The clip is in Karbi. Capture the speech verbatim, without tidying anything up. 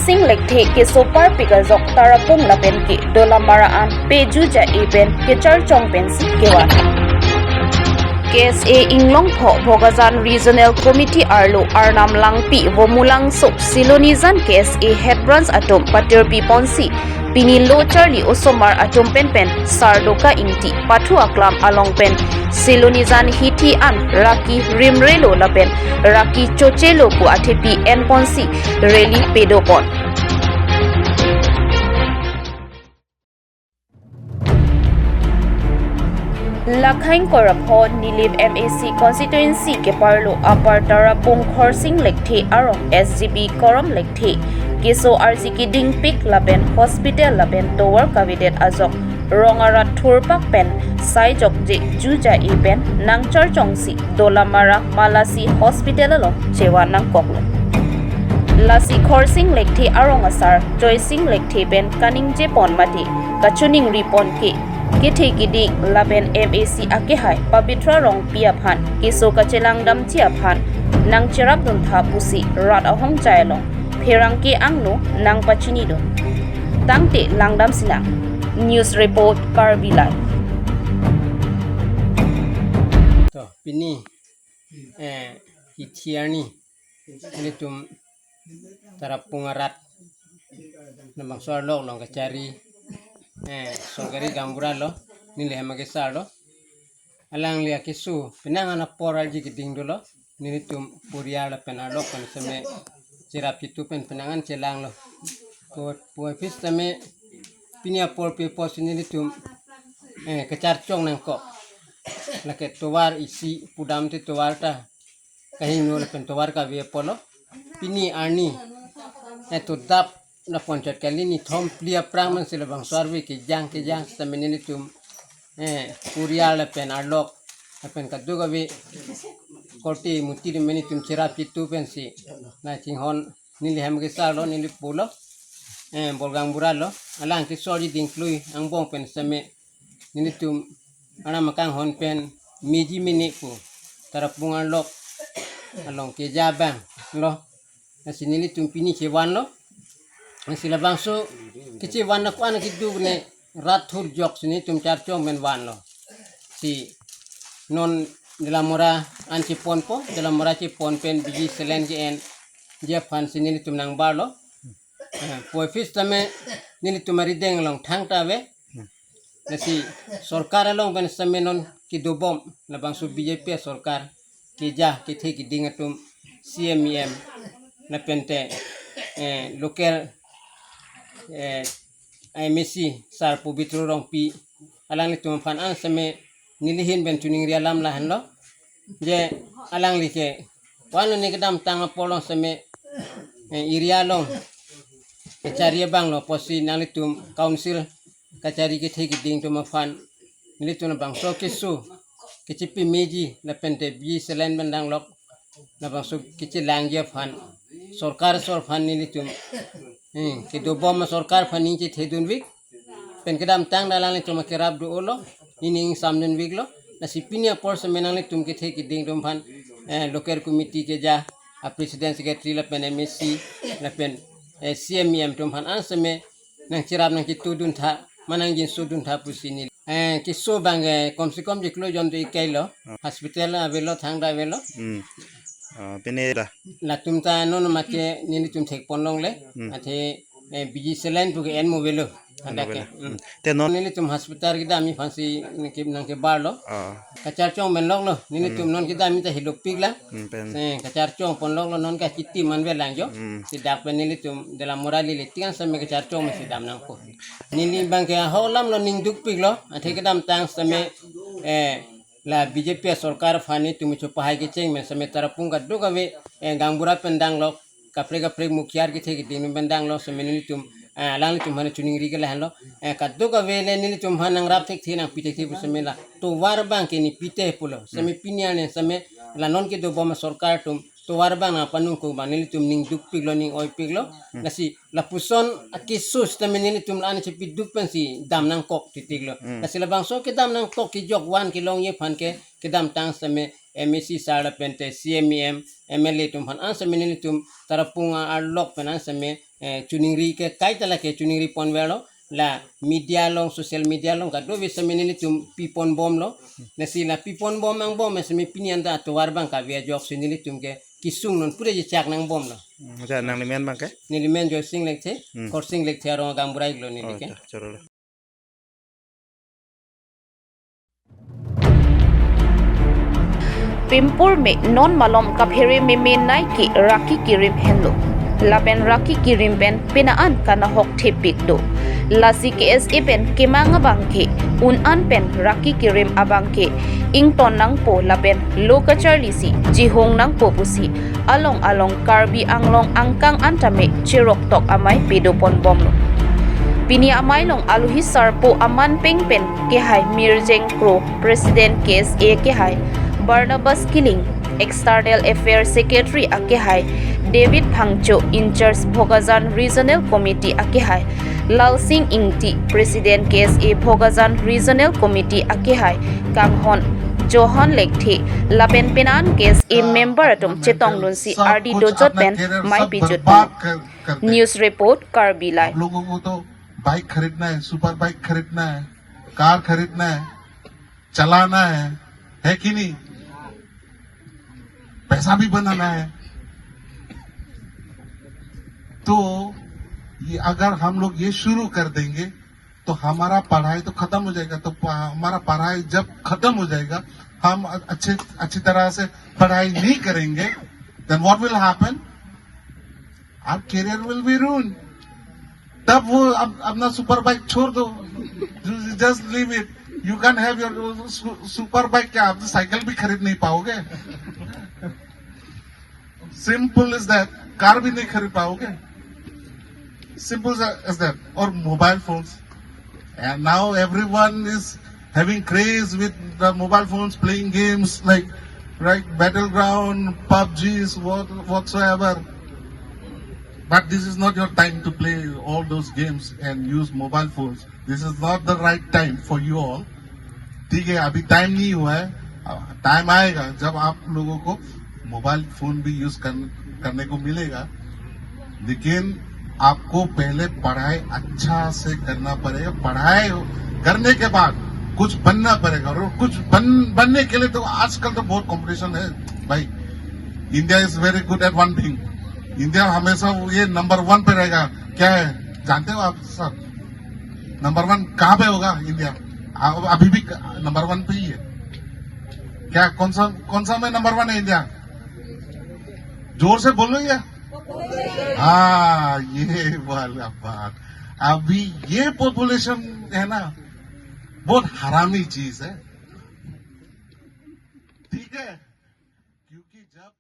Khorsing Lekthe keso parpik ajok Tarapung lapen ke Dolamara an peju ja-e pen kecharchong pensi kevan. K S A Inglongpho Bokajan Regional Committee arlo Arnam Langpi, Vomulangso, Silonijan K S A Head Branch atum patirpi ponsi pini lo charli osomar atum pen pen Sardoka Ingti pathu aklam along pen Silonijan hithi an raki rimrelo lapen raki chochelo pu athepi enponsi rally pedopon. Lakhaing korapho Nilip M A C constituency keparlo Upper Tarapung Khorsing Lekthe arong S G B Korom Lekthe keso arji kedingpik lapen hospital lapen tovar kavedet ajok rong arat thurpak pen sai jokje ju ja-e pen nangcharchongsi Dolamara Malasi Hospital along chevan nangkoklo. Lasi Khorsing Lekthe arong asar Joysing Lekthe pen kaningje pon mate kachiningri pon ke kethe keding lapen M A C akehai Pabitra Rongpi aphan keso kachelang damji aphan nangcherap duntha pusi rat ahong chai along pherangke angno nangpachini dun. Tangte langdam sinang. News report, Karbi Live. To, pini, eh, hithi arni, nelitum Tarapung arat, nabangso arlok along kachari, eh, sorkari gaonbura lo, neli hem akesar lo. Alangli akeso penang an apor arji keding dolo, nelitum poriar lapen arlok pen seme cherap chitu pen penang an chelanglo. Ko puvoiphit seme pini apor pe apotsi nelitum, eh, kecharchong nangkok. Lake tovar isi pudam te tovar ta kahingno lapen tovar kave apotlo. Pini arni, eh, to dap na ponchot kali ni thom phli aphrang mansi labangso arve kejang kejang sitame nelitum, eh, poriar lapen arlok lapen kadokave korte muti de nelitum cherap chitu pensi nangchinghon, neli hem akesar lo, neli pulo, eh, bor gaonbura lo, alang keso arji dingklui angbong pen seme nelitum aram akanghon pen meji mene pu Tarapung arlok along keja abang lo. Lasi nelitum pini chevanlo. Lasi labangso kechevan na ko-an keduk ne rat thur joksi nelitum charchong pen vanlo. Si non Dolamara an cheponpo, Dolamara chepon pen biji selen ke-enji aphansi nelitum nangbarlo. Eh, puvoiphit sitame nelitum arideng along thangta ave. Lasi sorkar along pen sitame non kedobom labangso B J P sorkar keja kethe keding atum C M E M lapen te, eh, local, eh, M A C sar Pabitra Rongpi alanglitum aphan an sitame neli ahin pen chiningri alam lahenlo. Je alangli ke vanlo ne kedamtang apor along sitame, eh, area along kachari abang lo pusi nanglitum council kachari kethe keding atum aphan nelitum labangso keso kechepi meji lapen te biji selen pen danglok labangso kechelangji aphan sorkar asor aphan nelitum, hmm, kedobom sorkar aphan ning chethe dunvik pen kedamtang alanglitum akerap do-olo, ning ingsam dunvik lo. Lasi pini apor sitame nanglitum kethe keding atum aphan, eh, local committee keja a president secretary lapen M A C lapen, eh, C M E M atum aphan an sitame nangcherap nangchitu duntha, manang jinso duntha pusi neli. Eh, keso abang, eh, komse kom chiklo jon do ikai lo. Hmm. Hospital avelo, thangta avelo. Hmm. Ah, pini la. Latum ta non mate nelitum thek pon longle. Hmm. Athe, eh, biji selen pu ke-en mo avelo. Ano hadak ke. Avelo. Hmm. Hmm. Te non nelitum hospital kedamji aphansi nangke, nangkebarlo. Ah. Kacharchong pen loklo. Nelitum, hmm, non kedamji ta hilopik lang. Hmm, pen. Eh, kacharchong pon loklo non kachitim an avelang jo. Hmm. Si dak pen nelitum Dolamara lili tiang sitame kacharchong pensi dam nangpo. Neli abang ke ahok alam lo ning dukpik lo. Athe kedamtang sitame, eh, la B J P sorkar aphan nelitum chopahai kecheng pen sitame Tarapung kadokave, eh, gaonbura pen danglok kaprek kaprek mukhiar kethe keding pen danglok sitame nelitum, eh, alanglitum aphan chiningri ke lahenlo. Eh, kadokave le nelitum aphan nangrap thekthe nangpi thekthe pu sitame la tovar abang ke ne pite pulo. Sitame, hmm, pini arni sitame la non kedobom sorkar atum tovar abang nangpanung ko abang nelitum ning dukpik lo, ning oipik lo. Hmm. Lasi lapuson akeso sitame nelitum la-an chepi duk pensi dam nangkok titik lo. Hmm. Lasi labangso kedam nangkok kejok van kelongji aphan ke kedamtang sitame M A C sar lapen te C M E M, M L A atum aphan an sitame nelitum Tarapung arlok pen an sitame eh, choningri ke kaita lake choningri ponverlo, la media along, social media along kadokave sitame nelitum pipon bomlo. Lasi la pipon bom angbong sitame pini anta atovar abang kave ajoksi nelitum ke kesung non pura jechak nangbomlo. Hmm, ja, nangli men abang ke? Neli men Joysing Lekthe, Hmm. Khorsing Lekthe arong gaonbura iklo neli Oh, ke. Ja, chorolo. Pimpur me non malom kaphere meme nai ke raki kirim henlo. Lapen raki kirim pen pina an kanahok thepik do. Lasi K S A pen kemang abang ke un an pen raki kirim abang ke ington nangpo lapen lo kacharlisi chihong nangpo pusi along along Karbi Anglong angkang an tame cheroktok amei pedopon bomlo. Pini amei along alohi sarpo aman peng pen kehai Mirjeng Kro, President K S A kehai Barnabas Killing, External Affairs Secretary akehai David Phangcho, in charge Bokajan Regional Committee akehai Lalsing Ingti, President K S A Bokajan Regional Committee akehai Kanghon Johan Lekthe, lapen pina an K S A member atum chetongdunsi ardi dojot pen mei pejut. News report, Karbi Live. आप लोगों को तो बाइक खरीदना है, super bike खरीदना है, कार खरीदना है, चलाना है, है कि नहीं? पैसा भी बनाना है। तो ये अगर हम लोग ये शुरू कर देंगे तो हमारा पढ़ाई तो खत्म हो जाएगा। तो प-, हमारा पढ़ाई जब खत्म हो जाएगा, हम अ-, अच्छे, अच्छी तरह से पढ़ाई नहीं करेंगे, then what will happen? Our career will be ruined. तब वो अप-, अपना सुपर बाइक छोड़ दो, just leave it. You can't have your su-, super bike. क्या आप साइकिल भी खरीद नहीं पाओगे? Simple as that. कार भी नहीं खरीद पाओगे. Simple as that. और mobile phones. And now everyone is having craze with the mobile phones, playing games like, right, Battleground, pubgs, what, whatsoever. But this is not your time to play all those games and use mobile phones. This is not the right time for you all. ठीक है, अभी टाइम नहीं हुआ है, टाइम आएगा जब आप लोगों को मोबाइल फोन भी यूज कर, करने को मिलेगा, लेकिन आपको पहले पढ़ाई अच्छा से करना पड़ेगा। पढ़ाई करने के बाद कुछ बनना पड़ेगा, और कुछ बन, बनने के लिए तो आजकल तो बहुत कंपटीशन है भाई। India is very good at one thing. India हमेशा ये नंबर वन पे रहेगा। क्या है, जानते हो आप सब? नंबर वन कहाँ पे होगा इंडिया? आ-, अभी भी नंबर वन पे ही है। क्या, कौन सा, कौन सा में नंबर वन है इंडिया? जोर से बोलो ये। हाँ, ये वाला बात। अभी ये पॉपुलेशन है ना, बहुत हरामी चीज है। ठीक है, क्योंकि जब